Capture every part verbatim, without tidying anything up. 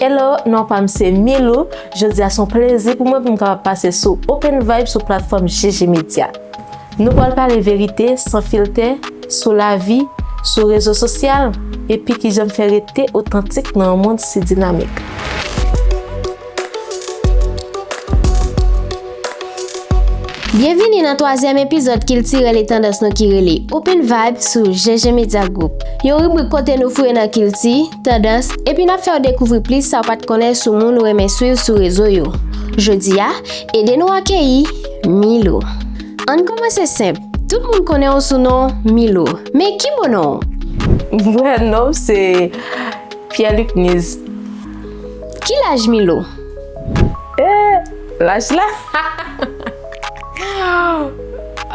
Hello, non pa m se Milou. Jodi a se yon plezi pou mwen pou m kapab pase sou Open Vibe sou platfòm G G Media. Nou pral pale verite, san filtè, sou lavi, sou rezo sosyal, epi kijan m fè rete otantik nan yon mond si dinamik. Byenvini nan twazyèm epizòd kiltirèl e tandans nou ki rele Open Vibe sou G G Media Group. Yon ribrik kote nou fouye nan kilti, tandans, epi n ap fè w dekouvri plis sa w pa t konnen sou moun ou renmen swiv sou rezo yo. Jodi a, ede nou akeyi Milou. Ann kòmanse senp. Tout moun konnen w sou non Milou. Men ki mo non w? Vrè non m se Pierre Luc Niz. Ki laj Milou? Eh, laj la?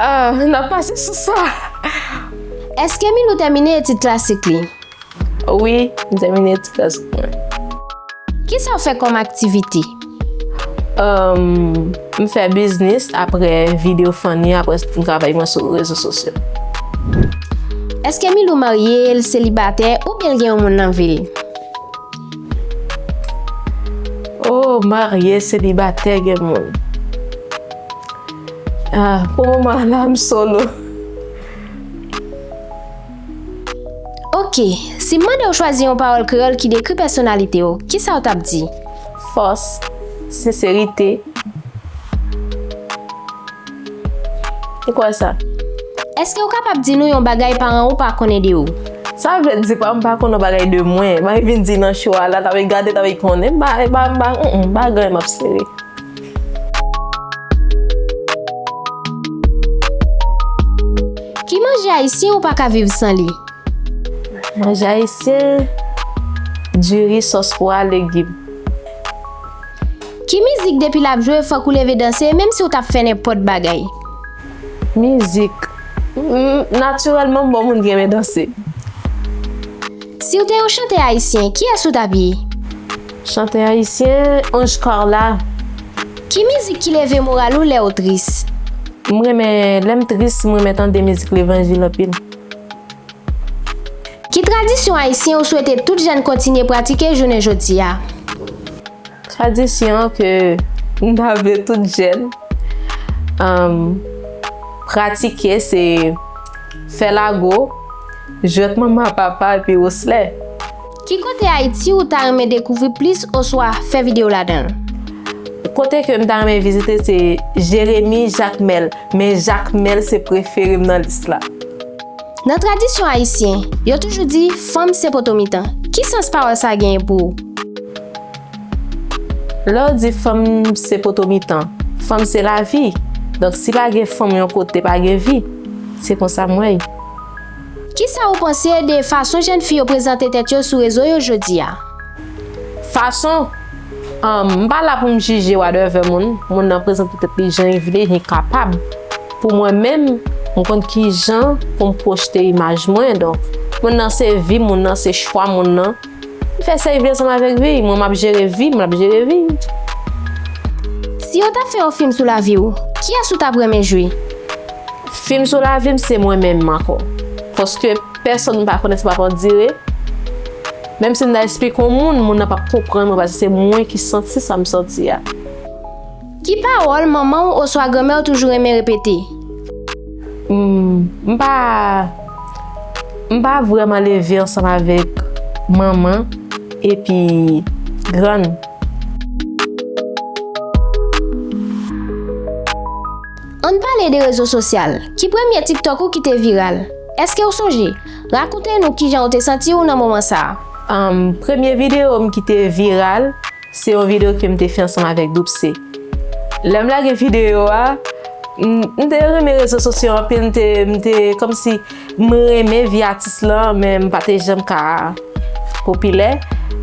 Ah, n ap pase sou sa. Èske Milou tèmine etid klasik li? Wi, m tèmine etid klasik mwen. Kisa w fè kòm aktivite? Ahn, m fè biznis, apre videyo funny, apre m travay mwen sou rezo sosyo. Èske Milou marye, l selibatè, oubyen l gen yon moun nan vi l? Oh, marye, selibatè, gen moun. Ah, pou moman la, m solo. Ok, si m mande w chwazi yon pawòl kreyòl ki dekri pèsonalite w, kisa w t ap di? Fòs, senserite. Ou kwè sa? Èske w kapab di nou yon bagay paran w pa konnen de ou? Sa vle di pa m pa konnen yon bagay de mwen. M pa vin di nan show a la, ta vle gade, ta vle konnen. M pa, m pa, m pa, mm, m pa gen m ap sere. Ki manje ayisyen ou pa ka viv san li? Manje ayisyen, diri, sòs pwa, legim. Ki mizik depi l ap jwe fòk ou leve danse menm si w t ap fè nenpòt bagay? Mizik. Mm, natirèlman m bon moun ki renmen danse. Si w te yon chantè ayisyen, kiyès ou t ap ye? Chantè ayisyen, Ange Carla. Ki mizik ki leve moral ou lè w tris? M renmen, lè m tris, m renmen tande mizik levanjil anpil. Ki tradisyon ayisyen ou swete tout jèn kontinye pratike jounen jodi a? Tradisyon ke m ta vle tout jèn, um, pratike se fè lago, jwèt manman papa epi woslè. Ki kote Ayiti ou ta renmen dekouvri plis oswa fè videyo ladan l? Kote ke m ta renmen vizite se Jeremi, Jakmèl, men Jakmèl se prefere m nan lis la. Nan tradisyon ayisyen, yo toujou di fanm se poto mitan. Ki sans pawòl sa genyen pou ou? Lè w di fanm se poto mitan, fanm se lavi. Donk si pa gen fanm yon kote, pa gen vi. Se konsa m wè l. Kisa ou panse de fason jèn fi yo prezante tèt yo sou rezo yo jodi a? Fason, um, m pa la pou m jije whatever moun, moun nan prezante tèt li jan li vle, li kapab. Pou mwen menm, m konn kijan pou m pwojte imaj mwen. Donk, moun nan se vi moun nan, se chwa moun nan. M fè sa li vle ansanm avèk vi, mwen m ap jere vi m, l ap jere vi l. Si yo ta fè yon fim sou lavi w, kiyès ou t ap renmen jwe? Fim sou lavi m se mwen menm ankò. Paske pèsonn m pa konnen, se pa pou dire. Menm si m ta esplike yon moun, moun nan p ap konprann mwen paske se mwen ki santi sa m santi a. Ki pawòl manman w oswa granmè w toujou renmen repete? Hmm, m pa, m pa vrèman leve ansanm avèk manman epi grann. Ann pale de rezo sosyal. Ki premye TikTok ou ki te viral? Èske w sonje? Rakonte nou kijan w te santi w nan moman sa a. Am, premye videyo m ki te viral, se yon videyo ke m te fè ansanm avèk Doupsé. Lè m lage videyo a, m, m te renmen rezo sosyo anpil, m te, m te kòmsi m renmen vi atis lan, men m pa te janm ka popilè.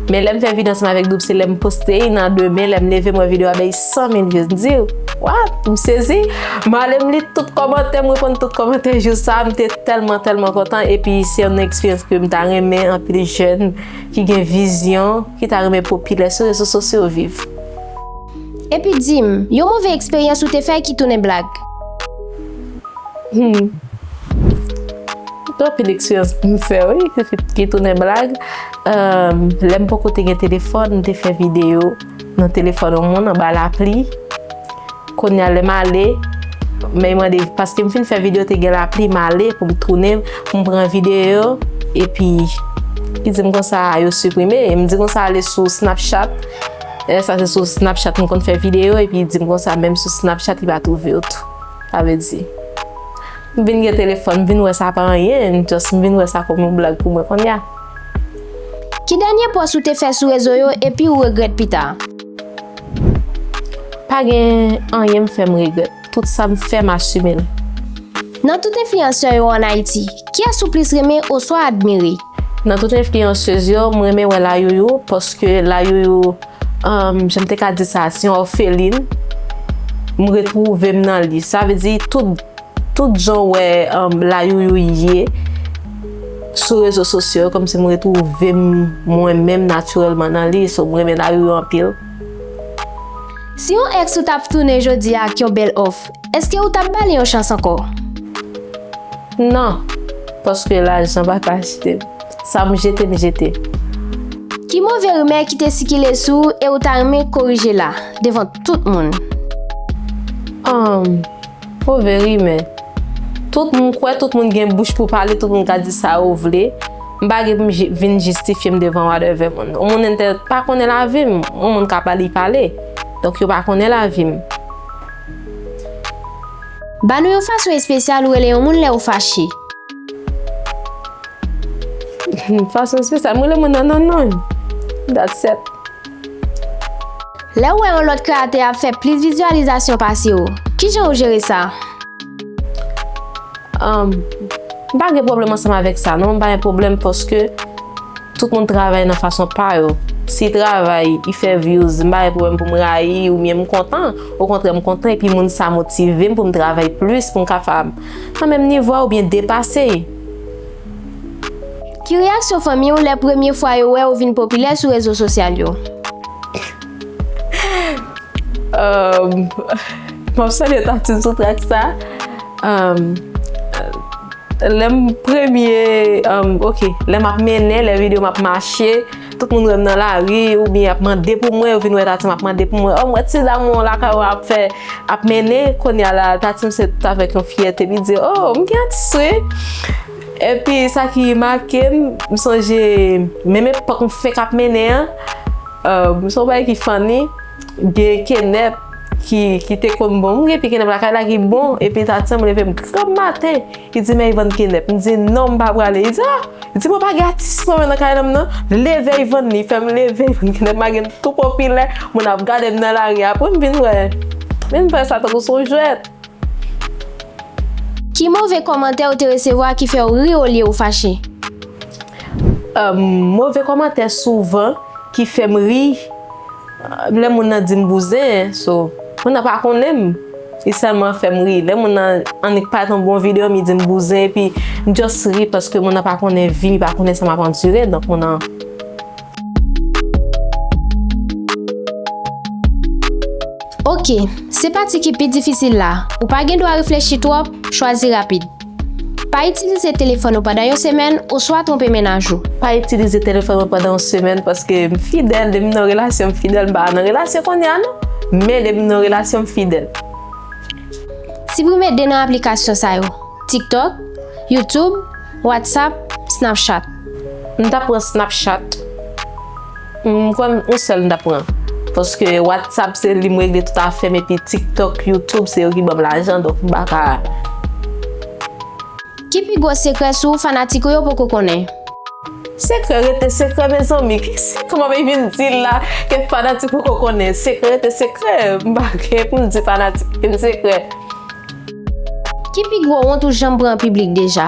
Men lè m fè videyo ansanm avèk Doupsé, lè m poste l nan demen, lè m leve m wè videyo a bay san mil vye, m di, "What?" M sezi. M ale m li tout kòmantè, m reponn tout kòmantè jou sa a, m te tèlman, tèlman kontan. Epi se yon eksperyans ke m ta renmen anpil jèn ki gen vizyon, ki ta renmen popilè sou rezo sosyo viv. Epi di m, yon move eksperyans ou te fè ki tounen blag? Hmm. Gen anpil eksperyans m fè, wi, ki tounen blag. Èm, lè m poko te gen telefòn, m te fè videyo nan telefòn yon moun anba lapli. Kounye a, lè m ale, men mande, paske m fin fè videyo, te gen lapli, m ale pou m tounen, pou m pran videyo, epi, ki di m konsa, yo siprime. E m di konsa, ale sou Snapchat. Lè sa, se sou Snapchat m konn fè videyo, epi, di m konsa, menm sou Snapchat, li pa twouve yo tou. Sa vle di, m vin gen telefòn, m vin wè sa pa anyen, just m vin wè sa kòm yon blag pou mwen kounye a. Ki dènye pòs ou te fè sou rezo yo epi ou regrèt pita? Pa gen anyen m fè m regrèt. Tout sa m fè, m asime l. Nan tout enfliyansè yo ann Ayiti, kiyès ou plis renmen oswa admire? Nan tout enfliyansèz yo, m renmen wè La Youyou, paske La Youyou, um, jan m te ka di sa, se yon òfelin. M retwouve m nan li. Sa vle di, tout, tout jan w wè, um, La Youyou ye sou rezo sosyo yo, kòmsi m retwouve m mwen menm natirèlman nan li. So, m renmen La Youyou anpil. Si yon ex ou t ap tounen jodi a ak yon bèl òf, èske ou t ap ba li yon chans ankò? Non, paske lajan pa ka achte m. Sa m jete, m jete. Ki move rimè ki te sikile sou ou e ou ta renmen korije la, devan tout moun? Ahn, move rimè. Tout moun kwè, tout moun gen bouch pou pale, tout moun ka di sa yo vle. M pa gen pou m ji-, vin jistifye m devan whatever moun. Yon moun entè pa konnen lavi m, yon moun ka pale, li pale. Donk, yo pa konnen lavi m. Ba nou yon fason espesyal ou rele yon moun lè ou fache. Fason espesyal, m rele moun nan non non. That's it. Lè ou wè yon lòt kreyatè ap fè plis vizyalizasyon pase w, kijan ou jere sa? Um, m pa gen pwoblèm ansanm avèk sa, non, m pa gen pwoblèm paske tout moun travay nan fason pa yo. Si travay, li fè views, m pa gen pwoblèm pou m rayi oubyen m kontan. Okontrè, m kontan epi moun sa motive m pou m travay plis, pou m ka fè nan menm nivo a oubyen depase. Ki reyaksyon fanmi w lè premye fwa yo wè ou vin popilè sou rezo sosyal yo? Um, m ap salye Tatine sou trak sa. Um, lè m premye, um, ok, lè m ap mennen, lè videyo m ap mache, tout moun wè m nan lari, oubyen y ap mande pou mwen, yo vin wè Tatine ap mande pou mwen. Oh, m wè ti dam ou lakay ou ap fè, ap mennen, kounye a la, Tatine se tout avèk yon fyète, li di, oh, m gen atis, wi. Epi sa ki make m, m sonje, menm epòk m fenk ap mennen an, uh, m se yon bagay ki funny, gen kenèp ki, ki te konn bon, m gen pi kenèp lakay la ki bon, epi Tatine m leve m granm maten, li di, men Yvonne kenèp. M di, non, m pa prale. Li di, ah! Li di, mwen pa gen atis mwen menm nan kay la m nan. Leve Yvonne, li fè m leve Yvonne kenèp, m gen tou popilè, moun ap gade m nan lari, apre m vin wè, vin wè sa tankou se yon jwèt. Ki move kòmantè ou te resevwa ki fè w ri olye ou fache? Um, move kòmantè souvan ki fè m ri, lè moun nan di m bouzen, so, moun nan pa konnen m, li sèlman fè m ri. Lè moun nan annik parèt yon bon videyo, li di m bouzen, epi m just ri paske moun nan pa konnen vi m, li pa konnen sa m ap andire, donk moun nan. Ok, se pati ki pi difisil la. Ou pa gen dwa reflechi twòp, chwazi rapid. Pa itilize telefòn ou pandan yon semèn oswa twonpe mennaj ou. Pa itilize telefòn mwen pandan yon semèn paske m fidèl, depi m nan relasyon m fidèl, m pa nan relasyon kounye a non. Men depi m nan relasyon m fidèl. Siprime de nan aplikasyon sa yo, TikTok, YouTube, WhatsApp, Snapchat. M ta pran Snapchat. M kwè m, yon sèl m ta pran. Paske WhatsApp se li m regle tout afè m, epi TikTok, YouTube se yo ki ban m lajan, donk m pa ka. Ki pi gwo sekrè sou ou fanatik ou yo poko konnen? Sekrè rete sekrè, mezanmi. Ki sekrè m ap vin di la ke fanatik poko konnen? Sekrè rete sekrè. M pa gen pou m di fanatik ke m sekrè. Ki pi gwo wont ou janm pran an piblik deja?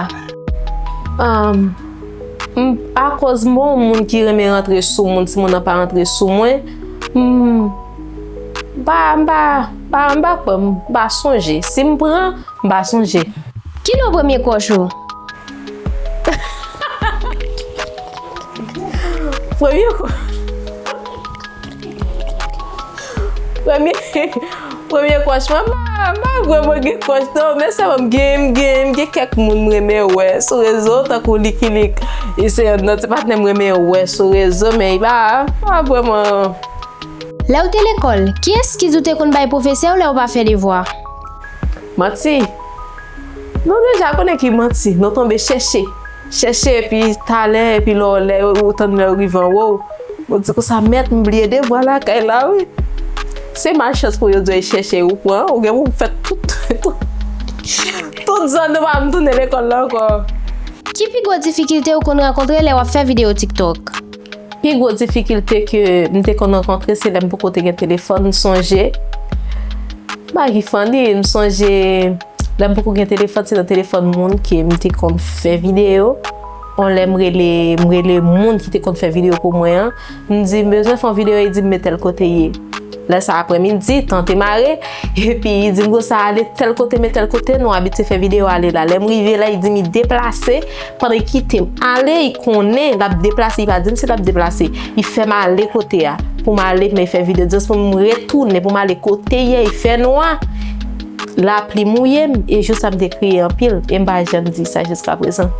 Um, m, akoz m pa yon moun ki renmen rantre sou moun, si moun nan pa rantre sou mwen, m pa, m pa, m pa, m pa kwè, m pa sonje. Si m pran, m pa sonje. Ki non premye crush ou? Premye crush. Premye, Premye crush mwen, m pa, m pa vrèman gen crush non, men sèlman m gen, m gen, m gen kèk moun m renmen wè sou rezo, tankou Likilik. E se yonn nan ti patnè m renmen wè sou rezo, men li pa, pa vrèman. Lè w te lekòl, ki eskiz ou te konn bay pwofesè w lè w pa fè devwa? Manti. Nou deja konnen ki manti, nou tonbe chèche. Chèche, epi talè, epi lè w, lè ou tann lè w rive anwo, ou di konsa, mèt, m bliye devwa lakay la, wi. Se malchans pou yo di w chèche, ou pran, ou gen pou fè tout, tout, tout zòn ou pa m tounen lekòl la ankò. Ki pi gwo difikilte ou konn rankontre lè w ap fè videyo TikTok? Pi gwo difikilte ke m te konn rankontre, se lè m poko te gen telefòn, m sonje. Bagay ki funny, m sonje lè m poko gen telefòn, se nan telefòn moun ke m te konn fè videyo. On lè m rele, m rele moun ki te konn fè videyo pou mwen an, m di, "M bezwen fè yon videyo," li di m, "Men tèl kote ye." Lè sa aprèmidi, tan te mare, epi li di m konsa, "Ale tèl kote, men tèl kote, nou abitye fè videyo, ale la." Lè m rive la, li di m li deplase, pandan li kite m ale, li konnen l ap deplase, li pa di m si l ap deplase. Li fè m ale kote a, pou m ale, men fè videyo, jis pou m retounen, pou m ale kote yè, li fè nwa. Lapli mouye m, e jou sa m te kriye anpil, e m pa janm di sa jiska prezan.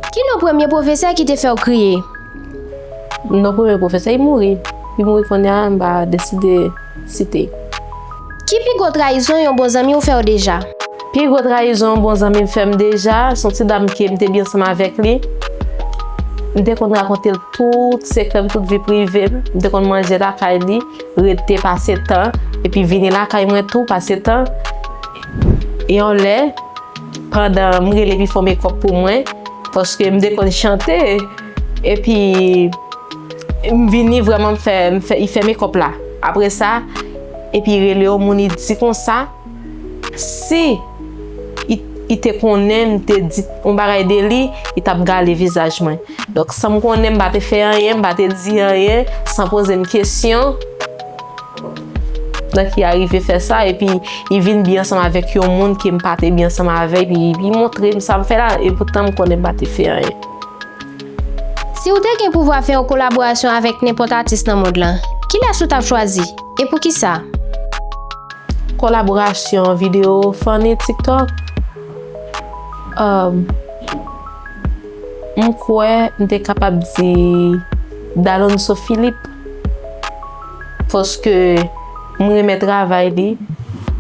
Ki non premye pwofesè ki te fè w kriye? Non premye pwofesè, li mouri. Li mouri kounye a, m pa deside site. Ki pi gwo trayizon yon bon zanmi w fè w deja? Pi gwo trayizon yon bon zanmi m fè m deja, se yon ti dam ke m te byen ansanm avèk li. M te konn rakonte l tout sekrè m, tout vi prive m. M te konn manje lakay li, rete pase tan, epi vini lakay mwen tou, pase tan. E yon lè, pandan m rele epi fè yon makeup pou mwen, paske m te konn chante, epi m vini vrèman m fè, m fè, li fè makeup la. Apre sa, epi rele yon moun, li di konsa, si li, li te konnen m te di yon bagay de li, li t ap gale vizaj mwen. Donk, san m konnen, m pa te fè anyen, m pa te di anyen, san poze m kesyon. Donk, li arive fè sa, epi li vin byen ansanm avèk yon moun ke m pa te byen ansanm avè, epi li montre m sa m fè la, epoutan m konnen m pa te fè anyen. Si w te gen pouvwa fè yon kolaborasyon avèk nenpòt atis nan mond lan, kilès ou t ap chwazi, e poukisa? Kolaborasyon videyo funny TikTok. Um, m kwè m te kapab di Dalonso Philippe, paske m renmen travay li,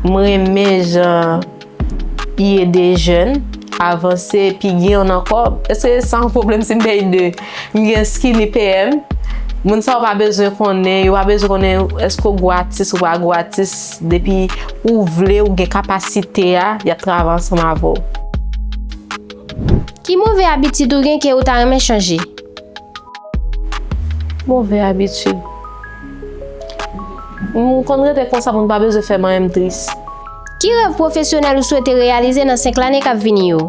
m renmen jan li ede jèn avanse, epi gen yon ankò. Èske sa yon pwoblèm si m bay de? M gen Skinny P M. Moun sa yo pa bezwen konnen, yo pa bezwen konnen èske w gwo atis ou pa gwo atis. Depi ou vle, ou gen kapasite a, y ap travay ansanm avè w. Ki move abitid ou gen ke ou ta renmen chanje? Move abitid. M konn rete konsa pou m pa bezwen fè manyen m tris. Ki rèv pwofesyonèl ou swete reyalize nan senk lane k ap vini yo?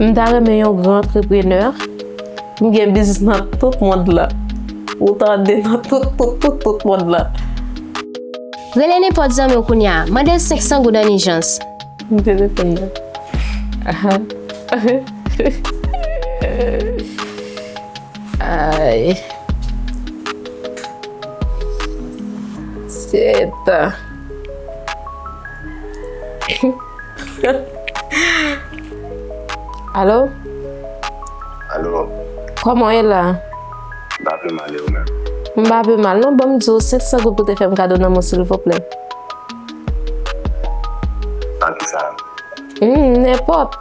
M ta renmen yon gran antreprenè. M gen biznis nan tout mond lan. Ou tande, nan tout, tout, tout, tout mond lan. Rele nenpòt zanmi w kounye a. Mande l senk san goud an ijans. M telefòn nan. Aha. Ay. Shit. Alo? Alo? Kòman w ye la? M pa pi mal, e ou menm? M pa pi mal non, ban m di w senk san goud pou te fè m kado nan men w, silvouplè. Nan kisa? Hmm, nenpòt.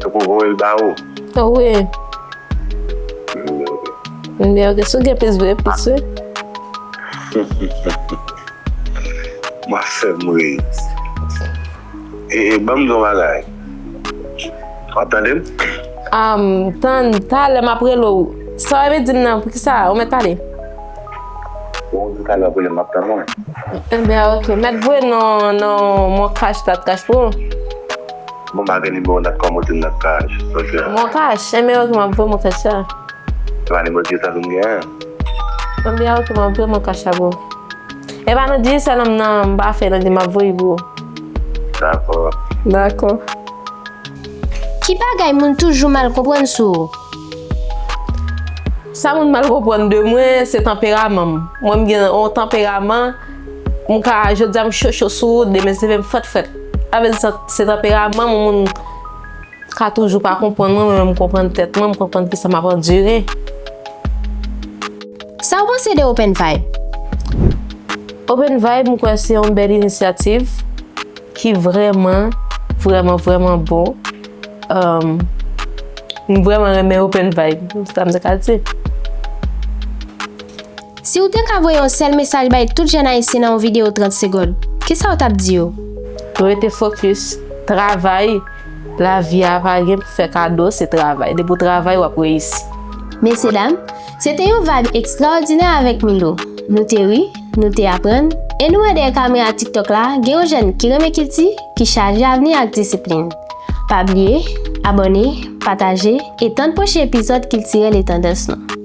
Se pou voye l ba ou? Wi. Hmm, ok. M byen, ok. Si w gen plis, voye plis, wi. M ap fè m ri. E, e, ban m di w yon bagay. W ap tande m? Am, tann, talè m ap rele w. Sa w vle di m nan, poukisa? Ou mèt pale. Bon, ou di talè w ap rele m, m ap tann mwen. Ebyen, ok. Mèt voye non, non, mon cash, dat cash pou ou. Bon, m pa gen nimewo dat kòm ou di m dat cash. Donk, euh, mon cash, ebyen, ok, m ap voye mon cash la. Se pa nimewo Digicel ou m gen an? Ebyen, ok, m ap voye mon cash la pou ou. E pa nan Digicel an m nan, m pa fè nan li, m ap voye pou ou. Dakò. Dakò. Ki bagay moun toujou mal konprann sou ou? Sa moun mal konprann de mwen, se tanperaman m. Mwen, m gen yon tanperaman, m ka, jodi a m cho cho sou ou, demen se menm frèt frèt. Sa vle di, se tanperaman m, yon moun ka toujou pa konprann mwen, mwen menm m konprann tèt mwen, m konprann kisa m ap andire. Sa w panse de Open Vibe? Open Vibe, m kwè se yon bèl inisyativ ki vrèman, vrèman, vrèman bon. Um, m vrèman renmen Open Vibe, sa m te ka di. Si w te ka voye yon sèl mesaj bay tout jèn ayisyen nan yon videyo trant segonn, kisa w t ap di yo? Rete fokis, travay, lavi a pa gen pou fè kado, se travay. Depi w travay, w ap reyisi. Mesye dam, se te yon vibe ekstraòdinè avèk Milo. Nou te ri, nou te aprann, e nou wè dèyè kamera TikTok la, gen yon jèn ki renmen kilti, ki chaje avni ak disiplin. Pa bliye, abòne, pataje, e tann pwochen epizòd Kiltirèl e Tandans nou.